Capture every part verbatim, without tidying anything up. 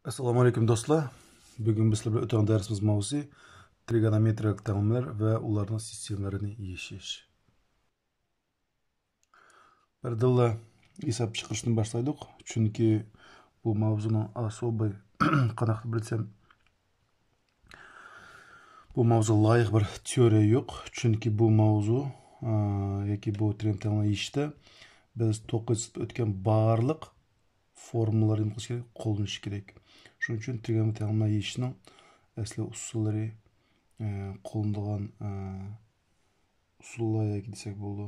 ئەسسالامۇ ئەلەيكۇم دوستلار. بۈگۈن بىز سىلەر بىلەن ئۆتىدىغان دەرسىمىز ماۋزۇسى ترىگونومېترىيەلىك تەڭلىمىلەر ۋە ئۇلارنىڭ سىستېمىلىرىنى يېشىش. بىردىنلا ھېساب چىقىرىشتىن باشلايلۇق. چۈنكى بۇ ماۋزۇنىڭ ئاسوبىي قانداق بىلسەم، بۇ ماۋزۇغا لايىق بىر تېئورىيە يوق. چۈنكى بۇ ماۋزۇ، ئا، ياكى بۇ ترىگونومېترىيە تەڭلىمە يېشىشتا بىز توققۇزىنچى سىنىپتا ئۆتكەن بارلىق فورمۇلىلارنى نېمە قىلىش كېرەك؟ قوللىنىش كېرەك. شۇنىڭ ئۈچۈن ترىگونومېترىيە تەڭلىمە يېشىشنىڭ ئەسلى ئۇسۇللىرى، ئە، قوللىنىدىغان، ئە، ئۇسۇللار ياكى دېسەك بولىدۇ،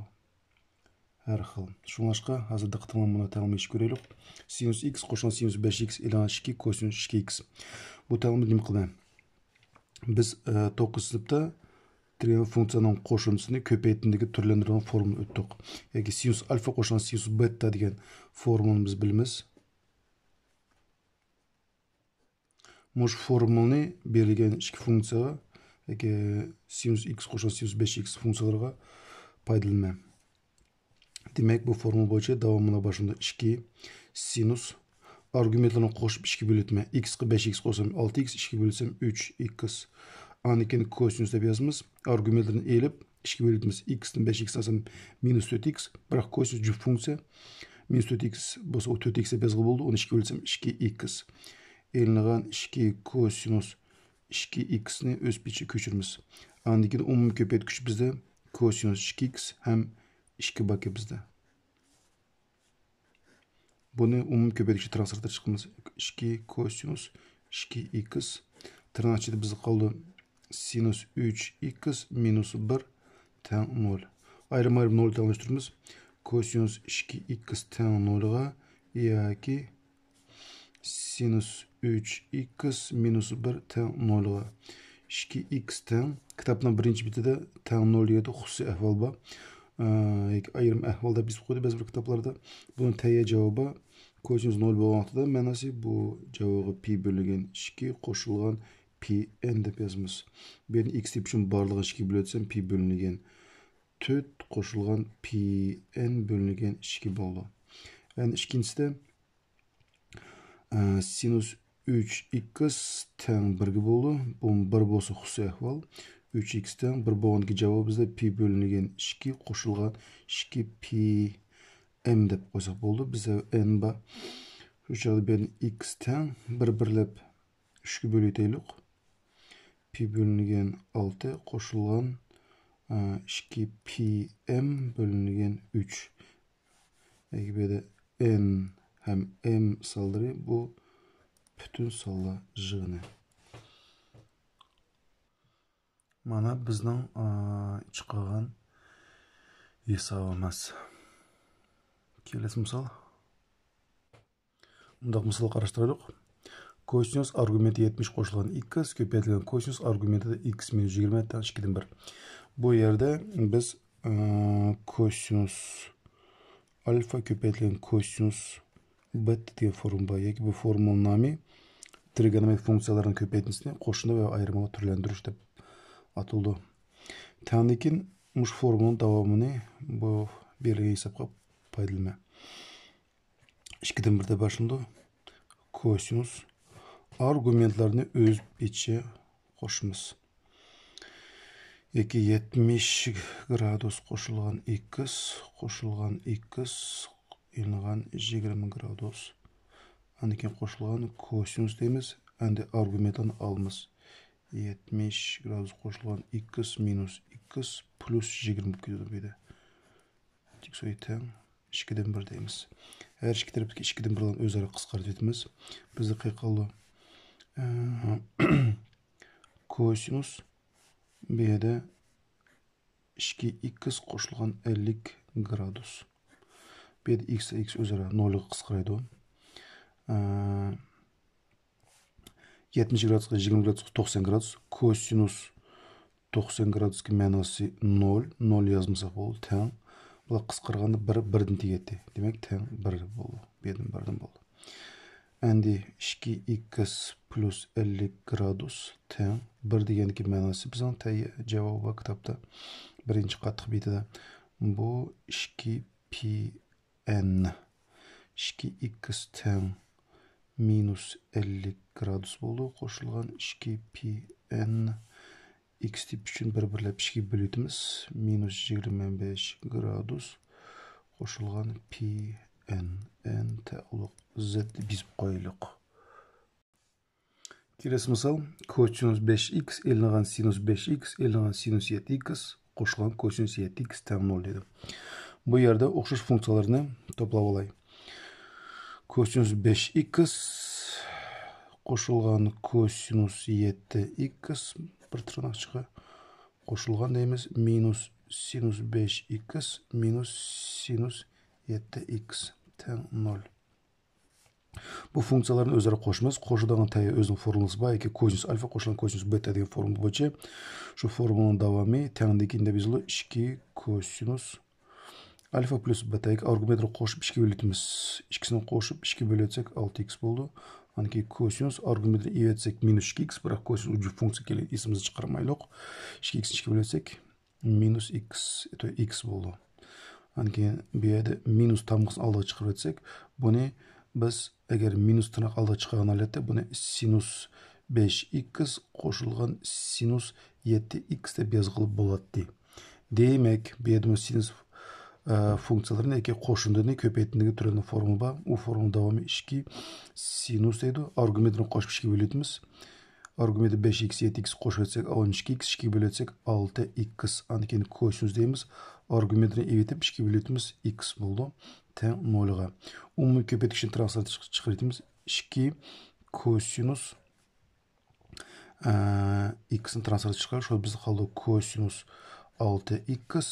ھەر خىل. شۇڭلاشقا ھازىر دىققىتىڭلار مانا تەڭلىمە يېشىپ كۆرەيلۇق. سىنۇس ئىكس قوشۇلغان سىنۇس بەش ئىكس ئېلىنغان ئىككى كوسىنۇس ئىككى ئىكس. بۇ تەڭلىمە نېمە قىلىمەن؟ بىز، ئە، توققۇزىنچى سىنىپتا ترىگون فۇنكسىيەنىڭ قوشۇندىسىنى كۆپەيتىندىگە تۈرلەندۈرىدىغان فورمۇلا ئۆتتۇق. ياكى سىنۇس ئالفا قوشۇلغان سىنۇس بېتا دېگەن فورمۇلىنى بىز بىلىمىز. مۇشۇ فورمۇلىنى بېرىلگەن ئىككى فۇنكسىيەگە ياكى سىنۇس ئىكس قوشۇلغان سىنۇس بەش ئىكس فۇنكسىيەلىرىگە پايدىلىنىمەن. دېمەك، بۇ فورمۇلا بويىچە داۋامىدا باشلىنىدۇ. ئىككى سىنۇس ئارگۇمېنتلىرىنى قوشۇپ ئىككىگە بۆلۈتمە. ئىكسقا بەش ئىكس قوشسام ئالتە ئىكس، ئىككىگە بۆلسەم ئۈچ ئىكس. ئاندىن كېيىن كوسىنۇس دەپ يازىمىز. ئارگۇمېنتلىرىنى ئېلىپ، ئىككىگە بۆلۈتمىز. ئىكستىن بەش ئىكس ئالسام مىنۇس تۆت ئىكس. بىراق كوسىنۇس جۈپ فۇنكسىيە. مىنۇس تۆت ئىكس بولسا، ئۇ تۆت ئىكس دەپ يازغىلى بولىدۇ. ئۇنى ئىككىگە بۆلسەم ئىككى ئىكس. ئېلىنغان ئىككى كوسىنۇس ئىككى ئىكسنى ئۆز پېتىگە كۆچۈرىمىز. ئاندىن كېيىن ئومۇمىي كۆپەيتكۈچ بىزدە كوسىنۇس ئىككى ئىكس ھەم ئىككى باركەن بىزدە. بۇنى ئومۇمىي كۆپەيتكۈچ تىرناق سىرتىغا چىقىمىز. ئىككى كوسىنۇس ئىككى ئىكس. تىرناق ئىچىدە بىزدە قالدى سىنۇس ئۈچ ئىكس مىنۇس بىر تەڭ نۆل. ئايرىم-ئايرىم نۆل تەڭلەشتۈرىمىز. كوسىنۇس ئىككى ئىكس تەڭ نۆلغا ياكى سىنۇس ئۈچ ئىكس مىنۇس بىر تەڭ نۆلغا. ئىككى ئىكس تەڭ، كىتابنىڭ بىرىنچى بېتىدە تەڭ نۆل دېگەندە خۇسۇسىي ئەھۋال بار. ئە، ياكى ئايرىم ئەھۋال دەپ يېزىپ قويدى بەزى بىر كىتابلاردا. بۇنىڭ تەييار جاۋابى بار. كوسىنۇس نۆل بولغان ۋاقتىدا مەناسى بۇ جاۋابىغا پى بۆلۈنگەن ئىككى قوشۇلغان پى ئېن دەپ يازىمىز. بۇ يەردىن ئىكس تېپىش ئۈچۈن بارلىقىنى ئىككىگە بۆلۈۋەتسەم، پى بۆلۈنگەن تۆت قوشۇلغان پى ئېن بۆلۈنگەن ئىككى بولىدۇ. ئەنە ئىككىنچىسىدە، ئە، سىنۇس ئۈچ ئىكس تەڭ بىرگە بولىدۇ. بۇ بىر بولسا خۇسۇسىي ئەھۋال. ئۈچ ئىكس تەڭ بىر بولغاندىكى جاۋابى بىزدە پى بۆلۈنگەن ئىككى قوشۇلغان ئىككى پى ئېم دەپ قويساق بولىدۇ. بىزدە ئېن بار. شۇ چاغدا بۇ يەردىن ئىكس تەڭ بىر بىرلەپ ئۈچكە بۆلۈۋېتەيلۇق. پى بۆلۈنگەن ئالتە قوشۇلغان، ئە، ئىككى پى ئېم بۆلۈنگەن ئۈچ. يەنى بۇ يەردە ئېن ھەم ئېم سانلىرى بۇ پۈتۈن سانلار يىغىنى. مانا بىزنىڭ، ئا، چىقارغان ھېسابىمىز. كېلەسى مىسال. مۇنداق مىسال قاراشتۇرايلۇق. كوسىنۇس ئارگۇمېنتى يەتمىش قوشۇلغان ئىكس كۆپەيتىلگەن كوسىنۇس ئارگۇمېنتىدا ئىكس مىنۇس يىگىرمە تەڭ ئىككىدىن بىر. بۇ يەردە بىز، ئە، كوسىنۇس ئالفا كۆپەيتىلگەن كوسىنۇس بېتا دېگەن فورمۇلا بار. ياكى بۇ فورمۇلا نامى ترىگونومېترىك فۇنكسىيەلەرنىڭ كۆپەيتمىسىنى قوشۇندا ۋە ئايرىمىغا تۈرلەندۈرۈش دەپ ئاتىلىدۇ. تەڭدىن كېيىن مۇشۇ فورمۇلىنىڭ داۋامىنى بۇ بېرىلگەن ھېسابقا پايدىلىنىمەن. ئىككىدىن بىردە باشلىنىدۇ. كوسىنۇس ئارگۇمېنتلارنى ئۆز پېتىگە قوشىمىز. ياكى يەتمىش گرادۇس قوشۇلغان ئىكس، قوشۇلغان ئىكس، ئېلىنغان يىگىرمە گرادۇس. ئاندىن كېيىن قوشۇلغان كوسىنۇس دەيمىز. ئەمدى ئارگۇمېنتلارنى ئالىمىز. يەتمىش گرادۇس قوشۇلغان ئىكس مىنۇس ئىكس پلۇس يىگىرمە بولۇپ كېتىدۇ بۇ يەردە. ئىكس تەڭ ئىككىدىن بىر دەيمىز. ھەر ئىككى تەرەپتىكى ئىككىدىن بىرلارنى ئۆزئارا قىسقارتىۋېتىمىز. بىزدە قېلىپ قالىدۇ، ئە، كوسىنۇس بۇ يەردە ئىككى ئىكس قوشۇلغان ئەللىك گرادۇس. بۇ يەردە ئىكس، ئىكس ئۆزئارا نۆلگە قىسقىرايدۇ. ئە، يەتمىش گرادۇسقا، يىگىرمە گرادۇسقا توقسان گرادۇس. كوسىنۇس توقسان گرادۇسنىڭ مەناسى نۆل. نۆل يازمىساق بولىدۇ، تەڭ. بۇلار قىسقارغاندا بىر، بىردىن تېگەتتى. دېمەك، تەڭ بىر بولىدۇ. بىردىن، بىردىن بولىدۇ. ئەمدى ئىككى ئىكس پلۇس ئەللىك گرادۇس تەڭ بىر دېگەندىكى مەناسى بىزنىڭ تەييار جاۋابى بار كىتابتا. بىرىنچى قاتلىق بېتىدە. بۇ ئىككى پى ئېن. ئىككى ئىكس تەڭ مىنۇس ئەللىك گرادۇس بولىدۇ. قوشۇلغان ئىككى پى ئېن ئىكس تىپ ئۈچۈن بىر بىرلەپ ئىككىگە بۆلۈۋېتىمىز. مىنۇس يىگىرمە بەش گرادۇس قوشۇلغان پى ئېن، ئېن تەئەللۇق زېت دەپ يېزىپ قويايلى. كېلەسى مىسال، كوسىنۇس بەش ئىكس ئېلىنغان سىنۇس بەش ئىكس ئېلىنغان سىنۇس يەتتە ئىكس قوشۇلغان كوسىنۇس يەتتە ئىكس تەڭ نول دېدى. بۇ يەردە ئوخشاش فۇنكسىيەلەرنى توپلاپ ئالاي. كوسىنۇس بەش ئىكس قوشۇلغان كوسىنۇس يەتتە ئىكس، بىر تىرناقچىغا قوشۇلغان دەيمىز، مىنۇس سىنۇس بەش ئىكس مىنۇس سىنۇس يەتتە ئىكس تەڭ نول. بۇ فۇنكسىيەلەرنى ئۆزئارا قوشىمىز. قوشىدىغان تەييار ئۆزىنىڭ فورمۇلىسى بار. ياكى كوسىنۇس ئالفا قوشۇلغان كوسىنۇس بېتا دېگەن فورمۇلا بويىچە، شۇ فورمۇلىنىڭ داۋامى تەڭدىكى دەپ يېزىلىدۇ. ئىككى كوسىنۇس ئالفا پلۇس بېتا، ياكى ئارگۇمېنتنى قوشۇپ ئىككىگە بۆلۈۋېتىمىز. ئىككىسىنى قوشۇپ ئىككىگە بۆلۈۋەتسەك، ئالتە ئىكس بولىدۇ. ئاندىن كېيىن كوسىنۇس ئارگۇمېنتنى ئېلىۋەتسەك، مىنۇس ئىككى ئىكس، بىراق كوسىنۇس ئۇجۇر فۇنكسىيە كېلىدۇ، ئېسىمىزنى چىقارمايلۇق. ئىككى ئىكسنى ئىككىگە بۆلۈۋەتسەك، مىنۇس ئىكس، ئىكس بولىدۇ. ئاندىن كېيىن بۇ يەردە مىنۇس تامغىسىنى ئالدىغا چىقىرىۋەتسەك، بۇنى بىز ئەگەر مىنۇس تىرناق ئالدىغا چىقارغان ھالەتتە بۇنى سىنۇس بەش ئىكس قوشۇلغان سىنۇس يەتتە ئىكس دەپ يازغىلى بولاتتى. دېمەك، بۇ يەردىمۇ سىنۇس، ئە، فۇنكسىيەلىرىنى ياكى قوشۇندىنى كۆپەيتىندىكى تۆۋەندىكى فورمۇلا بار. ئۇ فورمۇلا داۋامى ئىككى سىنۇس دەيدۇ. ئارگۇمېنتنى قوشۇپ ئىككىگە بۆلۈۋېتىمىز. ئارگۇمېنتى بەش ئىكس، يەتتە ئىكس قوشۇۋەتسەك، ئون ئىككى ئىكس، ئىككىگە بۆلۈۋەتسەك، ئالتە ئىكس. ئاندىن كېيىن كوسىنۇس دەيمىز. ئارگۇمېنتنى ئېلىۋېتىپ ئىككىگە بۆلۈۋېتىمىز، ئىكس بولىدۇ. تەڭ نولغا. ئومۇمىي كۆپەيتكۈچنى تىرناق سىرتىغا چىق-، چىقىرىۋېتىمىز. ئىككى كوسىنۇس، ئە، ئىكسنى تىرناق سىرتىغا چىقىرىۋېتىمىز. شۇ بىزدە قالىدۇ كوسىنۇس ئالتە ئىكس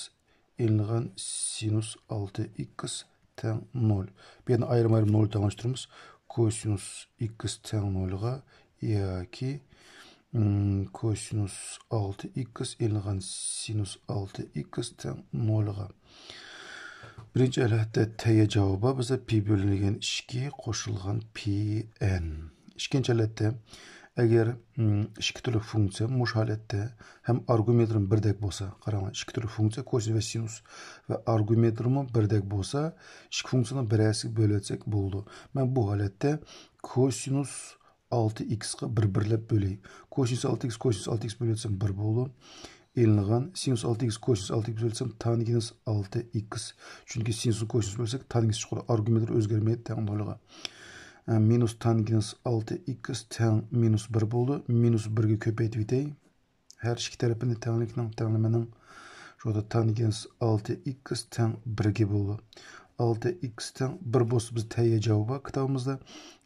ئېلىنغان سىنۇس ئالتە ئىكس تەڭ نول. بۇ يەرنى ئايرىم-ئايرىم نول تەڭلەشتۈرىمىز. كوسىنۇس ئىكس تەڭ نولغا ياكى، ئىم، كوسىنۇس ئالتە ئىكس ئېلىنغان سىنۇس ئالتە ئىكس تەڭ نولغا. بىرىنچى ھالەتتە تەييار جاۋابى بار. بىزدە پى بۆلۈنگەن ئىككى قوشۇلغان پى ئېن. ئىككىنچى ھالەتتە، ئەگەر، ئىم، ئىككى تۈرلۈك فۇنكسىيە مۇشۇ ھالەتتە ھەم ئارگۇمېنتلىرىمۇ بىردەك بولسا، قاراڭلار، ئىككى تۈرلۈك فۇنكسىيە، كوسىنۇس ۋە سىنۇس، ۋە ئارگۇمېنتلىرىمۇ بىردەك بولسا، ئىككى فۇنكسىيەنىڭ بىرەرسىگە بۆلۈۋەتسەك بولىدۇ. مەن بۇ ھالەتتە كوسىنۇس ئالتە ئىكسقا بىر بىرلەپ بۆلەي. كوسىنۇس ئالتە ئىكس، كوسىنۇس ئالتە ئىكس بۆلۈۋەتسەم بىر بولىدۇ. ئېلىنغان سىنۇس ئالتە ئىكس، كوسىنۇس ئالتە ئىكس بۆلسەم تانگېنس ئالتە ئىكس. چۈنكى سىنۇسنى كوسىنۇس بۆلسەك، تانگېنس چىقىدۇ. ئارگۇمېنتلار ئۆزگەرمەيدۇ، تەڭ نولغا. ئە، مىنۇس تانگېنس ئالتە ئىكس تەڭ مىنۇس بىر بولىدۇ. مىنۇس بىرگە كۆپەيتىۋېتەي. ھەر ئىككى تەرىپىنى تەڭلىكنىڭ، تەڭلىمىنىڭ شۇ تانگېنس ئالتە ئىكس تەڭ بىرگە بولىدۇ. ئالتە ئىكس تەڭ بىر بولسا، بىز تەييار جاۋابى بار كىتابىمىزدا.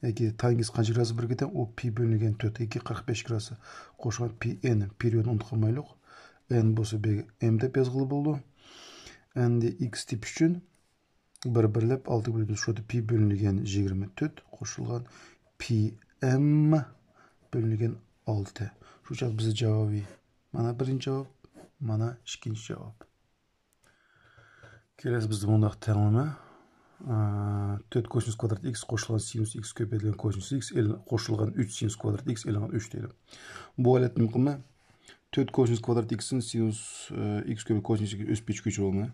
ياكى تانگېنس قانچە گرادۇس بىرگە تەڭ؟ ئۇ پى بۆلۈنگەن تۆت ياكى قىرىق بەش گرادۇس قوشۇلغان پى ئېن. پېرىيودنى ئۇنتۇپ قالمايلۇق. ئېن بولسا بىر ئېم دەپ يازغىلى بولىدۇ. ئەندى ئىكس تىپ ئۈچۈن بىر بىرلەپ ئالتە بۆلىدۇ. شۇ يەردە پى بۆلۈنگەن يىگىرمە تۆت قوشۇلغان پى ئېم بۆلۈنگەن ئالتە. شۇ چاغ بىزنىڭ جاۋابى مانا بىرىنچى جاۋاب، مانا ئىككىنچى جاۋاب. كېلەسى بىزدە مۇنداق تەڭلىمە. ئە، تۆت كوسىنۇس كۋادرات ئىكس قوشۇلغان سىنۇس ئىكس كۆپەيتىلگەن كوسىنۇس ئىكس ئېلىن-، قوشۇلغان ئۈچ سىنۇس كۋادرات ئىكس ئېلىنغان ئۈچ دەيدۇ. بۇ ھالەتتە نېمە قىلىمەن؟ تۆت كوسىنۇس كۋادرات ئىكسنى سىنۇس، ئە، ئىكس كۆپەيتىلگەن كوسىنۇس ئىكس ئۆز پېتىگە كۆچۈرۈۋالىمەن.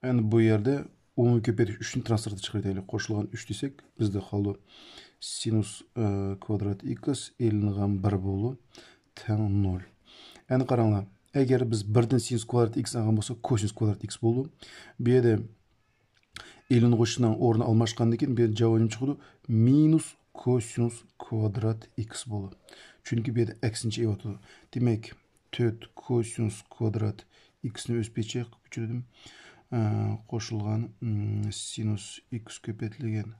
ئەمدى بۇ يەردە ئومۇمىي كۆپەيتكۈچ ئۈچنى تىرناق سىرتىغا چىقىرىۋېتەيلى. قوشۇلغان ئۈچ دېسەك، بىزدە قالىدۇ سىنۇس، ئە، كۋادرات ئىكس ئېلىنغان بىر بولىدۇ، تەڭ نول. ئەمدى قاراڭلار، ئەگەر بىز بىردىن سىنۇس كۋادرات ئىكس ئالغان بولساق، كوسىنۇس كۋادرات ئىكس بولىدۇ. بۇ يەردە ئېلىنغۇچىنىڭ ئورنى ئالماشقاندىن كېيىن بۇ يەردە جاۋاب نېمە چىقىدۇ؟ مىنۇس كوسىنۇس كۋادرات ئىكس بولىدۇ. چۈنكى بۇ يەردە ئەكسىنچە ئېلىۋاتىدۇ. دېمەك، تۆت كوسىنۇس كۋادرات ئىكسنى ئۆز پېتىگە قىلىپ كۆچۈردۈم. ئە، قوشۇلغان، ئىم، سىنۇس ئىكس كۆپەيتىلگەن،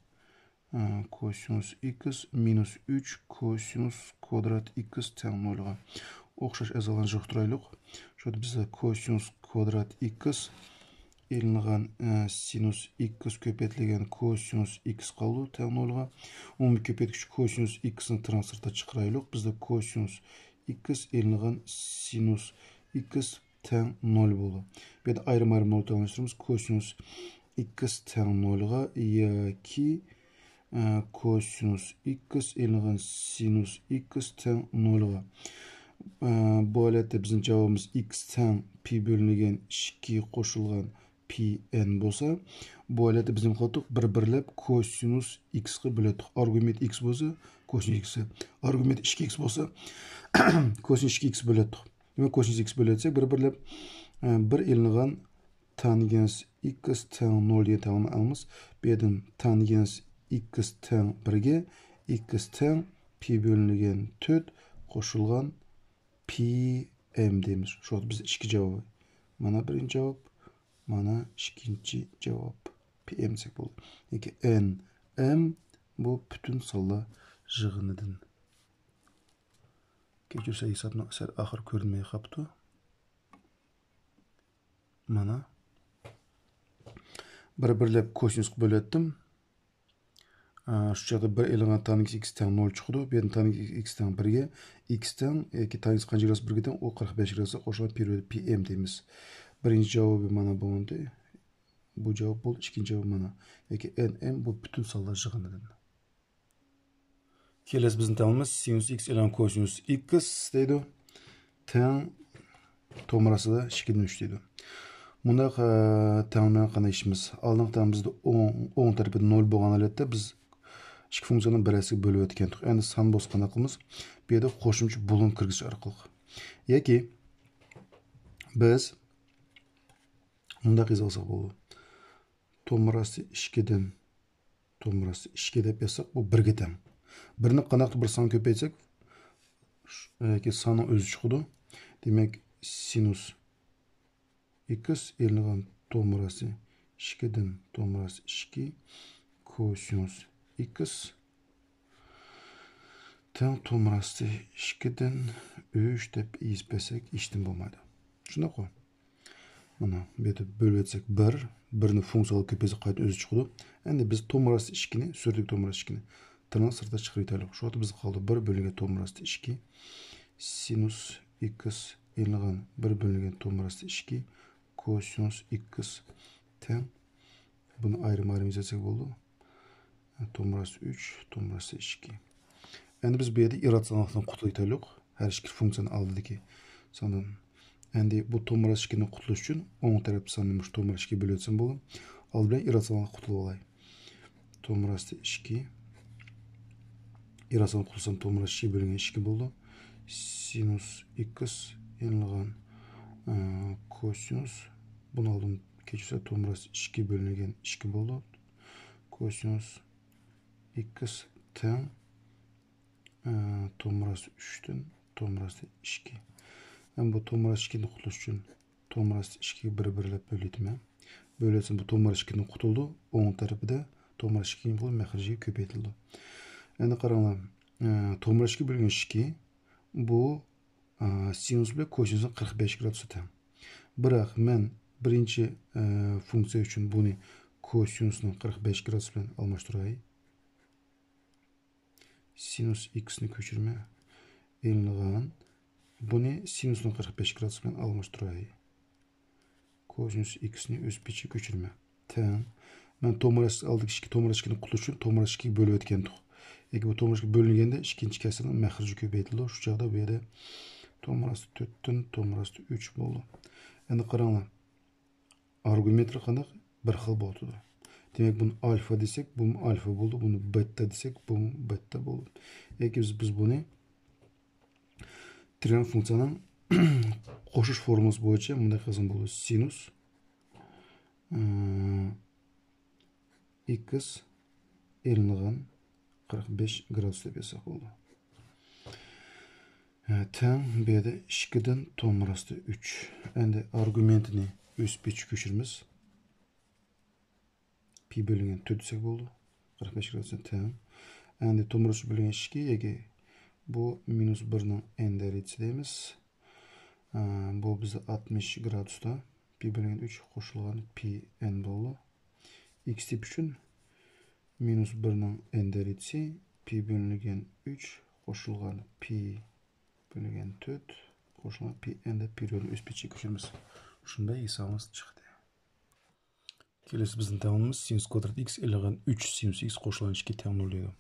ئە، كوسىنۇس ئىكس مىنۇس ئۈچ كوسىنۇس كۋادرات ئىكس تەڭ نولغا. ئوخشاش ئەزالارنى يىغىشتۇرايلۇق. شۇ يەردە بىزدە كوسىنۇس كۋادرات ئىكس ئېلىنغان، ئە، سىنۇس ئىكس كۆپەيتىلگەن كوسىنۇس ئىكس قالىدۇ، تەڭ نولغا. ئومۇمىي كۆپەيتكۈچ كوسىنۇس ئىكسنى تىرناق سىرتىغا چىقىرايلۇق. بىزدە كوسىنۇس ئىكس ئېلىنغان سىنۇس ئىكس تەڭ نول بولىدۇ. بۇ يەردە ئايرىم-ئايرىم نول تەڭلەشتۈرىمىز. كوسىنۇس ئىكس تەڭ نولغا ياكى، ئە، كوسىنۇس ئىكس ئېلىنغان سىنۇس ئىكس تەڭ نولغا. ئە، بۇ ھالەتتە بىزنىڭ جاۋابىمىز ئىكس تەڭ پى بۆلۈنگەن ئىككى قوشۇلغان پى ئېن بولسا، بۇ ھالەتتە بىز نېمە قىلاتتۇق؟ بىر بىرلەپ كوسىنۇس ئىكسقا بۆلەتتۇق. ئارگۇمېنت ئىكس بولسا، كوسىنۇس ئىكس. ئارگۇمېنت ئىككى ئىكس بولسا، كوسىنۇس ئىككى ئىكس بۆلەتتۇق. دېمەك، كوسىنۇس ئىكس بۆلەتسەك، بىر بىرلەپ، ئە، بىر ئېلىنغان تانگېنس ئىكس تەڭ نول دېگەن تەڭلىمىنى ئالىمىز. بۇ يەردىن تانگېنس ئىكس تەڭ بىرگە، ئىكس تەڭ پى بۆلۈنگەن تۆت قوشۇلغان پى ئېم دەيمىز. شۇ ۋاقىت بىز ئىككى جاۋابى. مانا بىرىنچى جاۋاب، مانا ئىككىنچى جاۋاب. پى ئېم دېسەك بولدى. ياكى ئېن ئېم بۇ پۈتۈن سانلار يىغىنىدىن. كەچۈرسە ھېسابنىڭ سەل ئاخىرى كۆرۈنمەي قاپتۇ. مانا. بىر بىرلەپ كوسىنۇسقا بۆلۈۋەتتىم. ئا، شۇ چاغدا بىر ئېلىنغان تانگېنس ئىكس تەڭ نول چىقىدۇ. بۇ يەردىن تانگېنس ئىكس تەڭ بىرگە، ئىكس تەڭ ياكى تانگېنس قانچە گرادۇس بىرگە تەڭ؟ ئۇ قىرىق بەش گرادۇسقا قوشۇلغان پى ئېم دەيمىز. بىرىنچى جاۋابى مانا بولدى. بۇ جاۋاب بولدى. ئىككىنچى جاۋاب مانا. ياكى ئېن ئېم بۇ پۈتۈن سانلار يىغىنىدىن. كېلەسى بىزنىڭ تەڭلىمىمىز سىنۇس ئىكس ئېلان كوسىنۇس ئىكس دەيدۇ. تەڭ تومۇر ئاستىدا ئىككىدىن ئۈچ دەيدۇ. مۇنداق، ئە، تەڭلىمىنى قانداق ئىشلەيمىز؟ ئالدىنقى تەڭلىمىمىزدە ئوڭ، ئوڭ تەرىپى نول بولغان ھالەتتە بىز ئىككى فۇنكسىيەنى بىر ھەسسىگە بۆلۈۋەتكەنتۇق. ئەمدى سان بولسا قانداق قىلىمىز؟ بۇ يەردە قوشۇمچە بۇلۇڭ كىرگۈزۈش ئارقىلىق. ياكى بىز مۇنداق يېزىۋالساق بولىدۇ. تومۇر ئاستى ئىككىدىن تومۇر ئاستى ئىككى دەپ يازساق، بۇ بىرگە تەڭ. بىرنى قانداقتۇر بىر سانغا كۆپەيتسەك، ش-، ياكى ساننىڭ ئۆزى چىقىدۇ. دېمەك، سىنۇس ئىكس ئېلىنغان تومۇر ئاستى ئىككىدىن تومۇر ئاستى ئىككى كوسىنۇس ئىكس تەڭ تومۇر ئاستى ئىككىدىن ئۈچ دەپ يېزىپ بەرسەك، ھېچنېمە بولمايدۇ. شۇنداققۇ؟ مانا، بۇ يەردە بۆلۈۋەتسەك بىر، بىرنى فۇنكسىيەگە كۆپەيتسەك قايتا ئۆزى چىقىدۇ. ئەمدى بىز تومۇر ئاستى ئىككىنى، سۈرەتتىكى تومۇر ئاستى ئىككىنى تىرناق سىرتىغا چىقىرىۋېتەيلى. شۇ ۋاقىتتا بىزگە قالدى بىر بۆلۈنگەن تومۇر ئاستى ئىككى سىنۇس ئىكس ئېلىنغان بىر بۆلۈنگەن تومۇر ئاستى ئىككى كوسىنۇس ئىكس تەڭ. بۇنى ئايرىم-ئايرىم يېزىۋەتسەك بولىدۇ. تومۇر ئاستى ئۈچ، تومۇر ئاستى ئىككى. ئەمدى بىز بۇ يەردە ئىرراتسىيوناللىقتىن قۇتۇلۇۋېتەيلى. ھەر ئىككى فۇنكسىيەنىڭ ئالدىدىكى ساندىن. ئەمدى بۇ تومۇر ئاستى ئىككىدىن قۇتۇلۇش ئۈچۈن ئوڭ تەرەپ ساننى مۇشۇ تومۇر ئاستى ئىككىگە بۆلۈۋەتسەم بولىدۇ. ئالدى بىلەن ئىرراتسىيوناللىقتىن قۇتۇلۇۋالاي. تومۇر ئاستى ئىككى. ئىرراتسىيوناللىقتىن قۇتۇلسام تومۇر ئاستى ئىككىگە بۆلۈنگەن ئىككى بولىدۇ. سىنۇس ئىكس ئېلىنغان، ئە، كوسىنۇس. بۇنى ئالدىم كەچۈرسە تومۇر ئاستى ئىككىگە بۆلۈنگەن ئىككى بولىدۇ. كوسىنۇس ئىكس تەڭ، ئە، تومۇر ئاستى ئۈچتىن تومۇر ئاستى ئىككى. ھەم بۇ تومۇر ئاستى ئىككىدىن قۇتۇلۇش ئۈچۈن تومۇر ئاستى ئىككىگە بىر بىرلەپ بۆلۈۋېتىمەن. بۆلۈۋەتسەم بۇ تومۇر ئاستى ئىككىدىن قۇتۇلىدۇ. ئوڭ تەرىپىدە تومۇر ئاستى ئىككى بۇ مەخرىجىگە كۆپەيتىلىدۇ. ئەمدى قاراڭلار. ئە، تومۇر ئاستى ئىككىگە بۆلۈنگەن ئىككى بۇ، ئە، سىنۇس بىلەن كوسىنۇسنىڭ قىرىق بەش گرادۇسى تەڭ. بىراق مەن بىرىنچى، ئە، فۇنكسىيە ئۈچۈن بۇنى كوسىنۇسنىڭ قىرىق بەش گرادۇسى بىلەن ئالماشتۇراي. سىنۇس ئىكسنى كۆچۈرمە ئېلىنغان. بۇنى سىنۇسنىڭ قىرىق بەش گرادۇسى بىلەن ئالماشتۇراي. كوسىنۇس ئىكسنى ئۆز پېتىگە كۆچۈرمە. تەڭ. مەن تومۇر ئاستى ئالدىكى ئىككى تومۇر ئىككىنى قۇتۇلۇش ئۈچۈن تومۇر ئىككىگە بۆلۈۋەتكەنتۇق. ياكى بۇ تومۇر ئىككىگە بۆلۈنگەندە ئىككىنچى كەسىرنىڭ مەخرىجى كۆپەيتىلىدۇ. شۇ چاغدا بۇ يەردە تومۇر ئاستى تۆتتىن تومۇر ئاستى ئۈچ بولىدۇ. ئەمدى قاراڭلار. ئارگۇمېنتلىرى قانداق؟ بىر خىل بولۇپ تۇرىدۇ. دېمەك، بۇنى ئالفا دېسەك، بۇمۇ ئالفا بولىدۇ. بۇنى بېتا دېسەك، بۇمۇ بېتا بولىدۇ. ياكى بىز، بىز بۇنى ترىگون فۇنكسىيەنىڭ قوشۇش فورمۇلىسى بويىچە مۇنداق يازغان بولىدۇ. سىنۇس، ئىم، ئىكس ئېلىنغان قىرىق بەش گرادۇس دەپ يازساق بولىدۇ. ھە، تەڭ بۇ يەردە ئىككىدىن تومۇر ئاستى ئۈچ. ئەمدى ئارگۇمېنتىنى ئۆز پېتىگە كۆچۈرىمىز. پى بۆلۈنگەن تۆت دېسەك بولىدۇ. قىرىق بەش گرادۇسقا تەڭ. ئەمدى تومۇر ئاستى بۆلۈنگەن ئىككى ياكى بۇ مىنۇس بىرنىڭ ئېن دەرىجىسى دەيمىز. ئە، بۇ بىزدە ئاتمىش گرادۇستا پى بۆلۈنگەن ئۈچ قوشۇلغان پى ئېن بولىدۇ. ئىكس تىپ ئۈچۈن مىنۇس بىرنىڭ ئېن دەرىجىسى پى بۆلۈنگەن ئۈچ قوشۇلغان پى بۆلۈنگەن تۆت قوشۇلغان پى ئېن دەپ پېرىيودنى ئۆز پېتىگە كۆچۈرىمىز. شۇنداق ھېسابىمىز چىقتى. كېلەسى بىزنىڭ تەڭلىمىمىز سىنۇس كۋادرات ئىكس ئېلىنغان ئۈچ سىنۇس ئىكس قوشۇلغان ئىككى تەڭ نول دەيدۇ.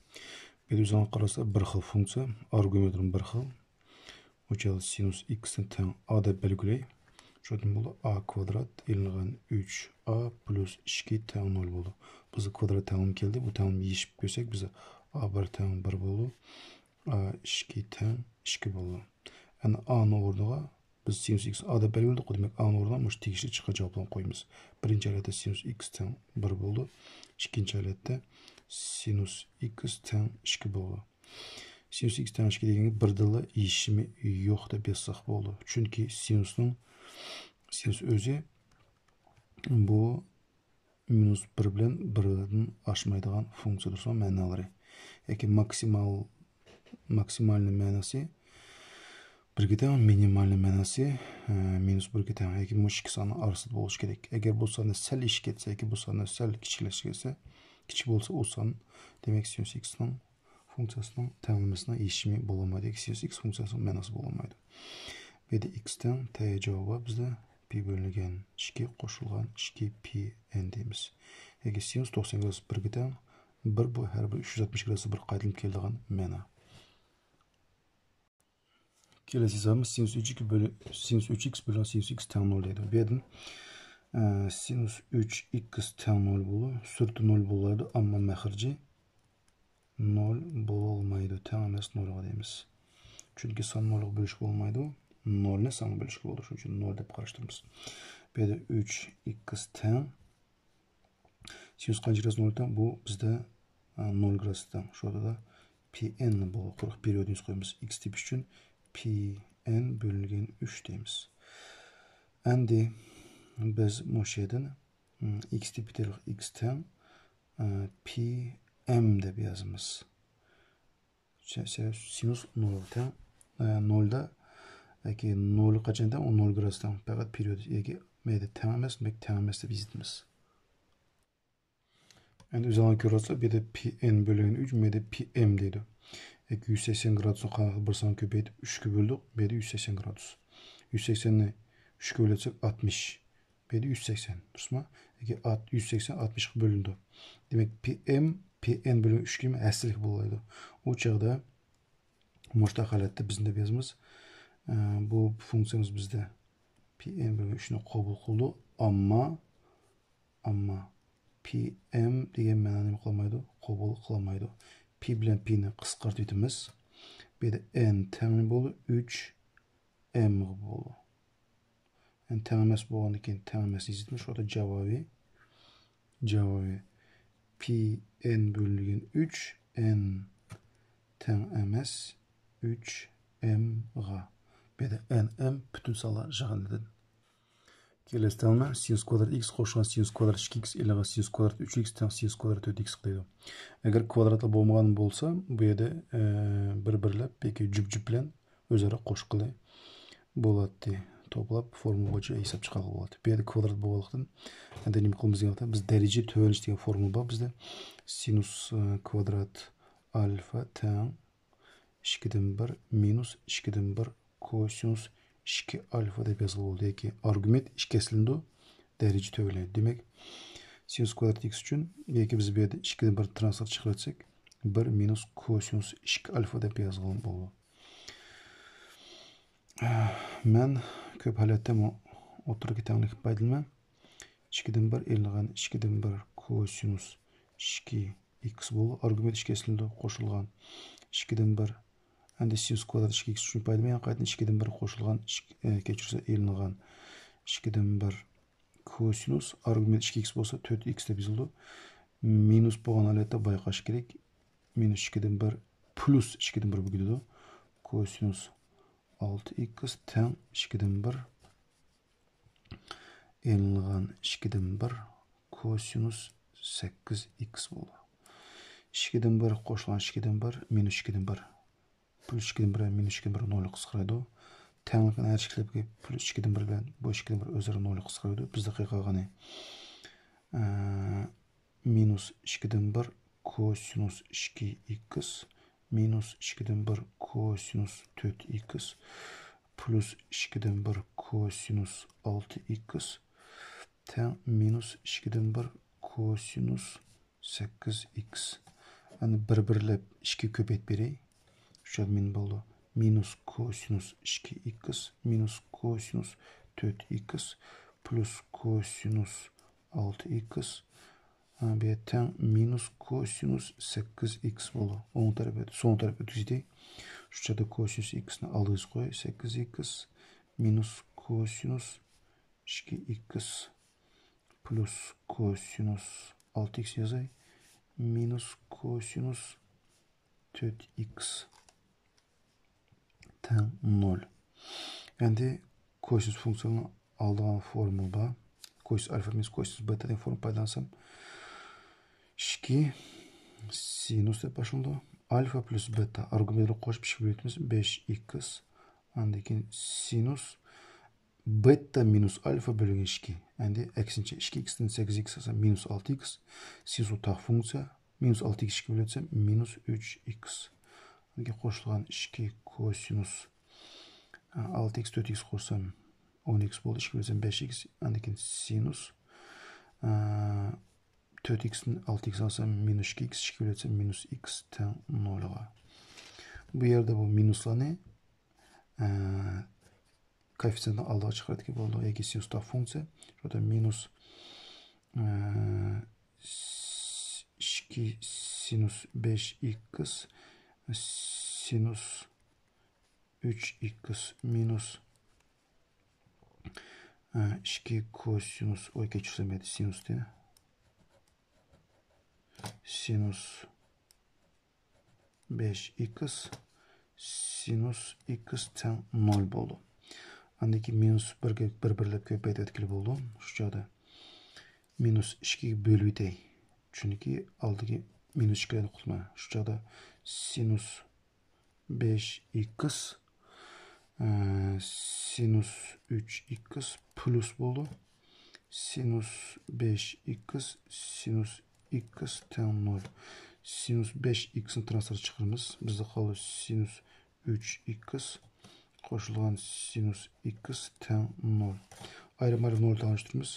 بۇ يەردە ئۆزۈڭلار قارىسا بىر خىل فۇنكسىيە، ئارگۇمېنتلىرىمۇ بىر خىل. ئۇ چاغدا سىنۇس ئىكسنى تەڭ ئا دەپ بەلگىلەي. شۇندىن بولىدۇ، ئا كۋادرات ئېلىنغان ئۈچ ئا پلۇس ئىككى تەڭ نۆل بولىدۇ. بىزگە كۋادرات تەڭلىمە كەلدى. بۇ تەڭلىمىنى يېشىپ كۆرسەك، بىز ئا بىر تەڭ بىر بولىدۇ. ئا ئىككى تەڭ ئىككى بولىدۇ. ئەنە ئانىڭ ئورنىغا بىز سىنۇس ئىكسنى ئا دەپ بەلگىلىدۇق، دېمەك، ئانىڭ ئورنىغا مۇشۇ تېگىشلىك چىققان جاۋابلارنى قويىمىز. بىرىنچى ھالەتتە سىنۇس ئىكس تەڭ بىر بولىدۇ. ئىككىنچى ھالەتتە سىنۇس ئىكس تەڭ ئىككى بولىدۇ. سىنۇس ئىكس تەڭ ئىككى دېگەنگە بىردىنلا يېشىمى يوق دەپ يازساق بولىدۇ. چۈنكى سىنۇسنىڭ، سىنۇس ئۆزى بۇ مىنۇس بىر بىلەن بىردىن ئاشمايدىغان فۇنكسىيە تۇرسا مەنالىرى. ياكى ماكسىمال، ماكسىمالنىي مەناسى بىرگە تەڭ، مىنىمالنىي مەناسى، ئە، مىنۇس بىرگە تەڭ. ياكى مۇشۇ ئىككى ساننىڭ ئارىسىدا بولۇشى كېرەك. ئەگەر بۇ ساننى سەل ئېشىپ كەتسە ياكى بۇ ساننى سەل كىچىكلەشكەن، كىچىك بولسا، ئۇ سان، دېمەك، سىنۇس ئىكسنىڭ فۇنكسىيەسىنىڭ تەڭلىمىسىنىڭ يېشىمى بولالمايدۇ ياكى سىنۇس ئىكس فۇنكسىيەسىنىڭ مەناسى بولالمايدۇ. بۇ يەردە ئىكس تەڭ تەييار جاۋابى بار بىزدە. پى بۆلۈنگەن ئىككى قوشۇلغان ئىككى پى ئېن دەيمىز. ياكى سىنۇس توقسان گرادۇس بىرگە تەڭ، بىر بۇ ھەر بىر ئۈچ يۈز ئاتمىش گرادۇستا بىر قايتىلىپ كېلىدىغان مەنا. كېلەسى ھېسابىمىز سىنۇس ئۈچ ئىككى بۆلۈ-، سىنۇس ئۈچ ئىكس بۆلۈپ سىنۇس ئىكس تەڭ نۆل دەيدۇ. بۇ يەردىن، ئە، سىنۇس ئۈچ ئىكس تەڭ نۆل بولىدۇ. سۈرىتى نۆل بولىدۇ، ئەمما مەخرىجى نۆل بولالمايدۇ. تەڭ ئەمەس نۆلغا دەيمىز. چۈنكى سان نۆلگە بۆلۈشكە بولمايدۇ. نۆلنى سانغا بۆلۈشكە بولىدۇ. شۇنىڭ ئۈچۈن نۆل دەپ قاراشتۇرىمىز. بۇ يەردە ئۈچ ئىكس تەڭ. سىنۇس قانچە گرادۇس نۆل تەڭ؟ بۇ بىزدە، ئە، نۆل گرادۇس تەڭ. شۇ ئورنىدا پى ئېن بولىدۇ. قۇرۇق پېرىيودنى يېزىپ قويىمىز. ئىكس تېپىش ئۈچۈن پى ئېن بۆلۈنگەن ئۈچ دەيمىز. ئەمدى بىز مۇشۇ يەردىن، ئىم، ئىكس تېپىپ ئىكس تەڭ، ئە، پى ئېم دەپ يازىمىز. سە-، سە-، سىنۇس نۆلگە تەڭ. ئە، نۆلدە ياكى نۆل قاچان تەڭ؟ ئۇ نۆل گرادۇس تەڭ. پەقەت پېرىيود ياكى مەيدە تەڭ ئەمەس، دېمەك، تەڭ ئەمەس دەپ يېزىۋېتىمىز. ئەمدى ئۆزۈڭلار كۆرۈۋاتسىلەر، بۇ يەردە پى ئېن بۆلۈنگەن ئۈچ، بۇ يەردە پى ئېم دەيدۇ. ياكى يۈز سەكسەن گرادۇسنى قانداقتۇر بىر سانغا كۆپەيتىپ، ئۈچكە بۆلدۇق، بۇ يەردە يۈز سەكسەن گرادۇس. يۈز سەكسەننى ئۈچكە بۆلسەك، ئاتمىش. بۇ يەردە يۈز سەكسەن، دۇرۇسمۇ؟ ياكى ئات-، يۈز سەكسەن ئاتمىشقا بۆلۈنىدۇ. دېمەك، پى ئېم، پى ئېن بۆلۈنگەن ئۈچكە ھەسسىلىك بولىدۇ. ئۇ چاغدا مۇشۇنداق ھالەتتە بىز نېمە دەپ يازىمىز؟ ئە، بۇ فۇنكسىيەمىز بىزدە پى ئېن بۆلۈنگەن ئۈچنى قوبۇل قىلىدۇ. ئەمما، ئەمما پى ئېم دېگەن مەنانى نېمە قىلالمايدۇ؟ قوبۇل قىلالمايدۇ. پى بىلەن پىنى قىسقارتىۋېتىمىز. بۇ يەردە ئېن تەڭ بولىدۇ ئۈچ ئېمغا بولىدۇ. يەنى تەڭ ئەمەس بولغاندىن كېيىن تەڭ ئەمەس يېزىلىدۇ. شۇ يەردە جاۋابى، جاۋابى پى ئېن بۆلۈنگەن ئۈچ، ئېن تەڭ ئەمەس ئۈچ ئېمغا. بۇ يەردە ئېن ئېم پۈتۈن سانلار يىغىندىدىن. كېلەسى تەڭلىمە سىنۇس كۋادرات ئىكس قوشۇلغان سىنۇس كۋادرات ئىككى ئىكس ئېلىنغان سىنۇس كۋادرات ئۈچ ئىكس تەڭ سىنۇس كۋادرات تۆت ئىكس دەيدۇ. ئەگەر كۋادراتلار بولمىغان بولسا، بۇ يەردە، ئە، بىر-بىرلەپ ياكى جۈپ-جۈپ بىلەن ئۆزئارا قوشقىلى بولاتتى. توپلاپ فورمۇلا بويىچە ھېساب چىقارغىلى بولاتتى. بۇ يەردە كۋادرات بولغانلىقتىن، ئەمدى نېمە قىلىمىز دېگەندە، بىز دەرىجە تۆۋەنلىشى دېگەن فورمۇلا بار بىزدە. سىنۇس، ئە، كۋادرات ئالفا تەڭ ئىككىدىن بىر مىنۇس ئىككىدىن بىر كوسىنۇس ئىككى ئالفا دەپ يازغىلى بولىدۇ. ياكى ئارگۇمېنت ئىككى ھەسسىلىنىدۇ، دەرىجە تۆۋەنلەيدۇ. دېمەك، سىنۇس كۋادرات ئىكس ئۈچۈن ياكى بىز بۇ يەردە ئىككىدىن بىر تىرناقلىق چىقىرىۋەتسەك، بىر مىنۇس كوسىنۇس ئىككى ئالفا دەپ يازغىلى بولىدۇ. مەن كۆپ ھالەتتە مۇ-، ئوتتۇرىدىكى تەڭلىكتىن پايدىلىنىمەن. ئىككىدىن بىر ئېلىنغان ئىككىدىن بىر كوسىنۇس ئىككى ئىكس بولىدۇ. ئارگۇمېنت ئىككى ھەسسىلىنىدۇ، قوشۇلغان ئىككىدىن بىر. ئەمدى سىنۇس كۋادرات ئىككى ئىكس ئۈچۈن پايدىلىنىمەن. يەنە قايتىدىن ئىككىدىن بىر قوشۇلغان ئىككى، ئە، كەچۈرسە ئېلىنغان ئىككىدىن بىر كوسىنۇس ئارگۇمېنت ئىككى ئىكس بولسا تۆت ئىكس دەپ يېزىلىدۇ. مىنۇس بولغان ھالەتتە بايقاش كېرەك. مىنۇس ئىككىدىن بىر پلۇس ئىككىدىن بىر بولۇپ كېتىدۇ. كوسىنۇس ئالتە ئىكس تەڭ ئىككىدىن بىر ئېلىنغان ئىككىدىن بىر كوسىنۇس سەككىز ئىكس بولىدۇ. ئىككىدىن بىر قوشۇلغان ئىككىدىن بىر مىنۇس ئىككىدىن بىر. پلۇس ئىككىدىن بىر مىنۇس ئىككىدىن بىر نۆلگە قىسقىرايدۇ. تەڭلىكنى ھەر ئىككىلەپكە پلۇس ئىككىدىن بىر بىلەن بۇ ئىككىدىن بىر ئۆزئارا نۆلگە قىسقىرايدۇ. بىزدە قالغىنى، ئە، مىنۇس ئىككىدىن بىر كوسىنۇس ئىككى ئىكس، مىنۇس ئىككىدىن بىر كوسىنۇس تۆت ئىكس، پلۇس ئىككىدىن بىر كوسىنۇس ئالتە ئىكس، تەڭ مىنۇس ئىككىدىن بىر كوسىنۇس سەككىز ئىكس. ئەنە بىر بىرلەپ ئىككى كۆپەيتىپ بېرەي. شۇ مىن بولىدۇ. مىنۇس كوسىنۇس ئىككى ئىكس مىنۇس كوسىنۇس تۆت ئىكس پلۇس كوسىنۇس ئالتە ئىكس. ھە، بۇ يەر تەڭ مىنۇس كوسىنۇس سەككىز ئىكس بولىدۇ. ئوڭ تەرەپ، سول تەرەپ ئۆتكۈزدى. شۇ چاغدا كوسىنۇس ئىكسنى ئالدىغا قوي، سەككىز ئىكس مىنۇس كوسىنۇس ئىككى ئىكس پلۇس كوسىنۇس ئالتە ئىكس يازاي. مىنۇس كوسىنۇس تۆت ئىكس تەڭ نۆل. ئەمدى كوسىنۇس فۇنكسىيىنىڭ ئالىدىغان فورمۇلا بار. كوسىنۇس ئالفا مىنۇس كوسىنۇس بېتا دېگەن فورمۇلا پايدىلانسام، ئىككى سىنۇس دەپ باشلىنىدۇ. ئالفا پلۇس بېتا ئارگۇمېنتلىرىنى قوشۇپ ئىككىگە بۆلۈۋېتىمىز، بەش ئىكس. ئاندىن كېيىن سىنۇس بېتا مىنۇس ئالفا بۆلگەن ئىككى. ئەمدى ئەكسىنچە، ئىككى ئىكستىن سەككىز ئىكس ئالسام، مىنۇس ئالتە ئىكس. سىنۇس تاق فۇنكسىيە. مىنۇس ئالتە ئىكس ئىككىگە بۆلۈۋەتسەم، مىنۇس ئۈچ ئىكس. ئاندىن كېيىن قوشۇلغان ئىككى كوسىنۇس، ئە، ئالتە ئىكس، تۆت ئىكس قوشسام، ئون ئىكس بولدى. ئىككىگە بۆلسەم، بەش ئىكس. ئاندىن كېيىن سىنۇس، ئە، تۆت ئىكستىن ئالتە ئىكس ئالسام، مىنۇس ئىككى ئىكس. ئىككىگە بۆلسەم، مىنۇس ئىكس تەڭ نۆلغا. بۇ يەردە بۇ مىنۇسلارنى، ئە، كوئېففىتسېنتنىڭ ئالدىغا چىقىرىۋەتكىلى بولىدۇ. ياكى سىنۇس تاق فۇنكسىيە. شۇ يەردە مىنۇس، ئە، ئىككى سىنۇس بەش ئىكس سىنۇس ئۈچ ئىكس مىنۇس، ئە، ئىككى كوسىنۇس، ئوي، كەچۈرسەم، سىنۇستى. سىنۇس بەش ئىكس سىنۇس ئىكس تەڭ نۆل بولىدۇ. ئاندىن كېيىن مىنۇس بىرگە بىر بىرلەپ كۆپەيتىۋەتكىلى بولىدۇ. شۇ چاغدا مىنۇس ئىككىگە بۆلۈۋېتەي. چۈنكى ئالدىكى مىنۇس ئىككىلەرنى قۇتما. شۇ چاغدا سىنۇس بەش ئىكس، ئە، سىنۇس ئۈچ ئىكس پلۇس بولىدۇ. سىنۇس بەش ئىكس سىنۇس ئىكس تەڭ نۆل. سىنۇس بەش ئىكسنى تىرناقلارغا چىقىرىمىز. بىزدە قالىدۇ سىنۇس ئۈچ ئىكس قوشۇلغان سىنۇس ئىكس تەڭ نۆل. ئايرىم-ئايرىم نۆل تەڭلەشتۈرىمىز.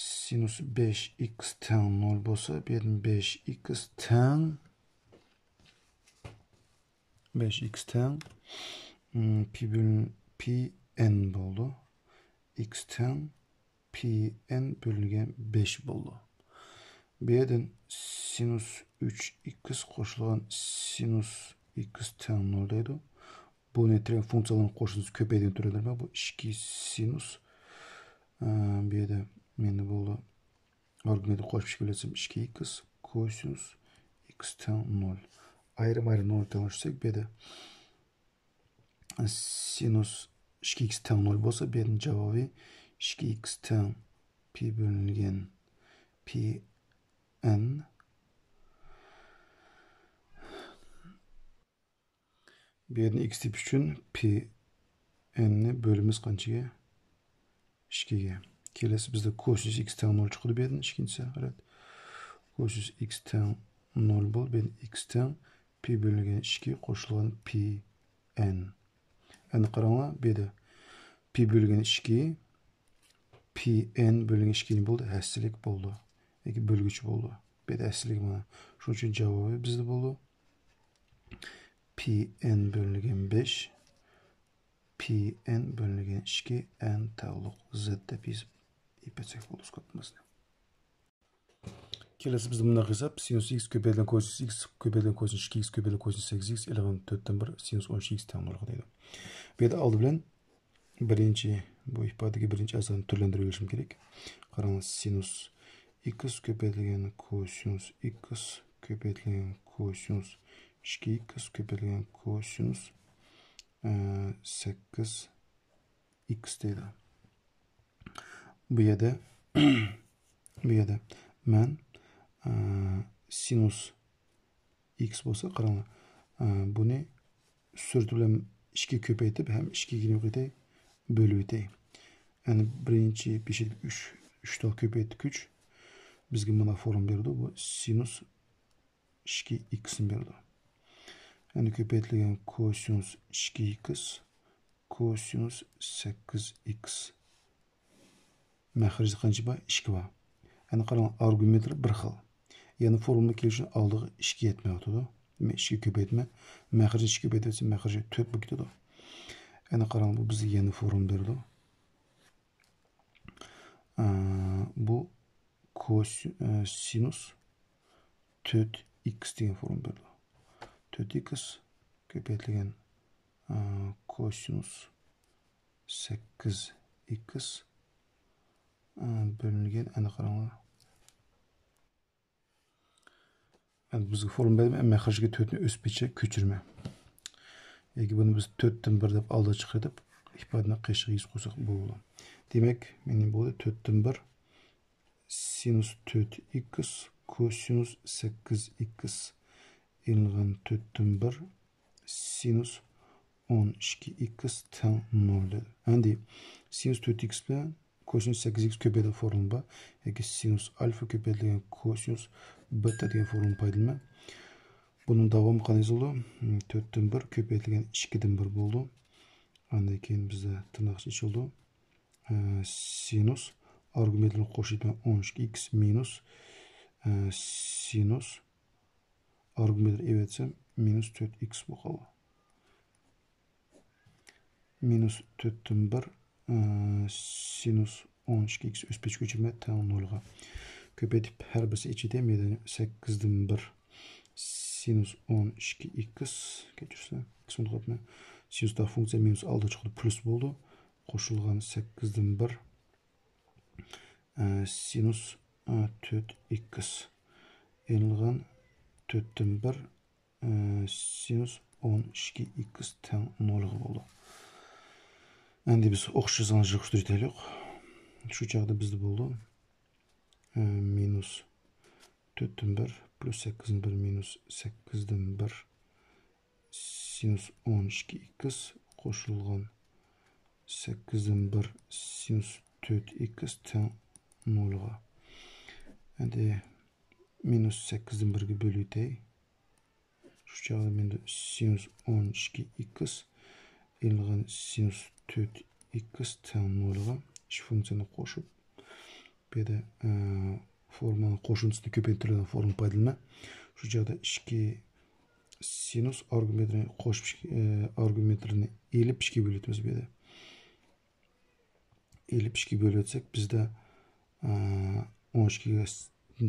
سىنۇس بەش ئىكس تەڭ نۆل بولسا، بۇ يەردىن بەش ئىكس تەڭ، بەش ئىكس تەڭ، م، پى بۆلۈن، پى ئېن بولىدۇ. ئىكس تەڭ پى ئېن بۆلۈنگەن بەش بولىدۇ. بۇ يەردىن سىنۇس ئۈچ ئىكس قوشۇلغان سىنۇس ئىكس تەڭ نۆل دەيدۇ. بۇنى تىرەك فۇنكسىيەلەرنى قوشۇلسا كۆپەيدىغان تۈرلەر بار. بۇ ئىككى سىنۇس، ئە، بۇ يەردە مەندە بولىدۇ. ئارگۇمېنتنى قوشۇپ ئىككىگە بۆلسەم، ئىككى ئىكس كوسىنۇس ئىكس تەڭ نۆل. ئايرىم-ئايرىم نۆل تەڭلەشتۈرسەك، بۇ يەردە سىنۇس ئىككى ئىكس تەڭ نۆل بولسا، بۇ يەردىن جاۋابى ئىككى ئىكس تەڭ پى بۆلۈنگەن پى ئېن. بۇ يەردىن ئىكس تېپىش ئۈچۈن پى ئېننى بۆلىمىز قانچىگە؟ ئىككىگە. كېلەسى بىزدە كوسىنۇس ئىكس تەڭ نۆل چىقىدۇ بۇ يەردىن ئىككىنچىسى. رەت. كوسىنۇس ئىكس تەڭ نۆل بولۇپ، بۇ يەردىن ئىكس تەڭ پى بۆلۈنگەن ئىككى قوشۇلغان پى ئېن. ئەمدى قاراڭلار، بۇ يەردە پى بۆلگەن ئىككى، پى ئېن بۆلگەن ئىككى نېمە بولدى؟ ھەسسىلىك بولدى. ياكى بۆلگۈچ بولدى. بۇ يەردە ھەسسىلىك مانا. شۇنىڭ ئۈچۈن جاۋابى بىزدە بولدى. پى ئېن بۆلۈنگەن بەش، پى ئېن بۆلۈنگەن ئىككى، ئېن تەۋەلۇق زېد دەپ يېزىپ ئېلىپ ئۆتسەك بولدى ئىسپاتلىمىسىنى. كېلەسى بىزدە مۇنداق ھېساب، سىنۇس ئىكس كۆپەيتىلگەن كوسىنۇس ئىكس كۆپەيتىلگەن كوسىنۇس ئىككى ئىكس كۆپەيتىلگەن كوسىنۇس سەككىز ئىكس ئېلىنغان تۆتتىن بىر سىنۇس ئون ئىككى ئىكس تەڭ نۆلگە دەيدۇ. بۇ يەردە ئالدى بىلەن بىرىنچى، بۇ ئىپادىدىكى بىرىنچى ئەزانى تۈرلەندۈرۈپ ئېلىشىم كېرەك. قاراڭلار، سىنۇس ئىكس كۆپەيتىلگەن كوسىنۇس ئىكس كۆپەيتىلگەن كوسىنۇس ئىككى ئىكس كۆپەيتىلگەن كوسىنۇس، ئە، سەككىز ئىكس دەيدۇ. بۇ يەردە، بۇ يەردە مەن، ئە، سىنۇس ئىكس بولسا، قاراڭلار، ئە، بۇنى سۈرىتى بىلەن ئىككىگە كۆپەيتىپ ھەم ئىككىگە نېمە قىلىۋېتەي؟ بۆلۈۋېتەي. يەنى بىرىنچى بېشىدىكى ئۈچ، ئۈچ تال كۆپەيتتۇق، ئۈچ. بىزگە مانا فورمۇلا بېرىدۇ. بۇ سىنۇس ئىككى ئىكسنى بېرىدۇ. يەنى كۆپەيتىلگەن كوسىنۇس ئىككى ئىكس، كوسىنۇس سەككىز ئىكس. مەخرەجدە قانچە بار؟ ئىككى بار. يەنى قاراڭ، ئارگۇمېنتلىرى بىر خىل. يەنى فورمۇلا كېلىشى ئۈچۈن ئالدىغا ئىككى يەتمەيۋاتىدۇ. ئىككىگە كۆپەيتىمەن. مەخرىجنى ئىككىگە كۆپەيتىۋەتسەم، مەخرىجى تۆت بولۇپ كېتىدۇ. ئەنە قاراڭ، بۇ بىزگە يەنە فورمۇلا بېرىدۇ. ئە، بۇ كوس-، ئە، سىنۇس تۆت ئىكس دېگەن فورمۇلا بېرىدۇ. تۆت ئىكس كۆپەيتىلگەن، ئە، كوسىنۇس سەككىز ئىكس، ئە، بۆلۈنگەن، ئەنە قاراڭلار. ئەمدى بىزگە فورمۇلا بەردى، مەخرەجگە تۆتنى ئۆز پېتىچە كۆچۈرمە. ياكى بۇنى بىز تۆتتىن بىر دەپ ئالدىغا چىقىرىپ، ئىپادىنى قېشىغا يېزىپ قويساق بولىدۇ. دېمەك، مېنىڭ بولدى تۆتتىن بىر سىنۇس تۆت ئىكس كوسىنۇس سەككىز ئىكس ئېلىنغان تۆتتىن بىر سىنۇس ئون ئىككى ئىكس تەڭ نول دېدى. ئەمدى سىنۇس تۆت ئىكس بىلەن كوسىنۇس سەككىز ئىكس كۆپەيتىدىغان فورمۇلا بار. ياكى سىنۇس ئالفا كۆپەيتىلگەن كوسىنۇس بېتا دېگەن فورمۇلىنى پايدىلىنىمەن. بۇنىڭ داۋامى قانداق يېزىلىدۇ؟ تۆتتىن بىر كۆپەيتىلگەن ئىككىدىن بىر بولىدۇ. ئاندىن كېيىن بىزدە تىرناق ئىچى ئېچىلىدۇ. ئە، سىنۇس ئارگۇمېنتلىرىنى قوشۇۋېتىمەن، ئون ئىككى ئىكس مىنۇس، ئە، سىنۇس ئارگۇمېنتلىرىنى ئېلىۋەتسەم، مىنۇس تۆت ئىكس بولۇپ قالىدۇ. مىنۇس تۆتتىن بىر، ئە، سىنۇس ئون ئىككى ئىكس ئۆز پېتىچە كۆچۈرمە تەڭ نولغا. كۆپەيتىپ، ھەر بىرسى ئىچىدە مەيدان سەككىزدىن بىر سىنۇس ئون ئىككى ئىكس، كەچۈرسە، ئىكس ئۇنتۇپ قاپتىمەن. سىنۇستا فۇنكسىيە مىنۇس ئالدىغا چىقىدۇ، پلۇس بولىدۇ. قوشۇلغان سەككىزدىن بىر، ئە، سىنۇس، ئە، تۆت ئىكس. ئېلىنغان تۆتتىن بىر، ئە، سىنۇس ئون ئىككى ئىكس تەڭ نولغا بولىدۇ. ئەمدى بىز ئوخشاش يازغان يىغىشتۇرۇش دەيلى. شۇ چاغدا بىزدە بولىدۇ، ئە، مىنۇس تۆتتىن بىر پلۇس سەككىزدىن بىر مىنۇس سەككىزدىن بىر سىنۇس ئون ئىككى ئىكس قوشۇلغان سەككىزدىن بىر سىنۇس تۆت ئىكس تەڭ نولغا. ئەمدى مىنۇس سەككىزدىن بىرگە بۆلۈۋېتەي. شۇ چاغدا مەندە سىنۇس ئون ئىككى ئىكس ئېلىنغان سىنۇس تۆت ئىكس تەڭ نولغا ئىككى فۇنكسىيەنى قوشۇپ، بۇ يەردە، ئە، فورمۇلىنىڭ قوشۇندىسىنى كۆپەيتىپ تۇرىدىغان فورمۇلا پايدىلىنىمەن. شۇ چاغدا ئىككى سىنۇس ئارگۇمېنتىنى قوشۇپ، ئىككى، ئە، ئارگۇمېنتلىرىنى ئېلىپ ئىككىگە بۆلۈۋېتىمىز بۇ يەردە. ئېلىپ ئىككىگە بۆلۈۋەتسەك، بىزدە، ئە، ئون ئىككىگە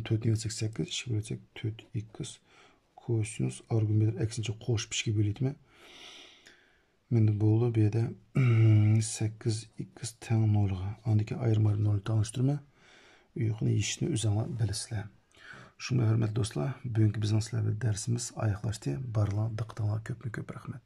تۆتنى ئەكسىگە سەككىز، ئىككىگە بۆلسەك تۆت ئىكس كوسىنۇس ئارگۇمېنتلىرى ئەكسىچە قوشۇپ ئىككىگە بۆلۈۋېتىمەن. مەندە بولدى بۇ يەردە سەككىز ئىكس تەڭ نولغا. ئاندىن كېيىن ئايرىم-ئايرىم نولنى تەڭلەشتۈرمە. ئۇيقىنى يېشىشنى ئۆزۈڭلار بىلىسىلەر. شۇ بىلەن ھۆرمەتلىك دوستلار، بۈگۈنكى بىزنىڭ سىلەر بىلەن دەرسىمىز ئاياغلاشتى. بارلىقىڭلارغا دىققىتىڭلارغا كۆپتىن كۆپ رەھمەت.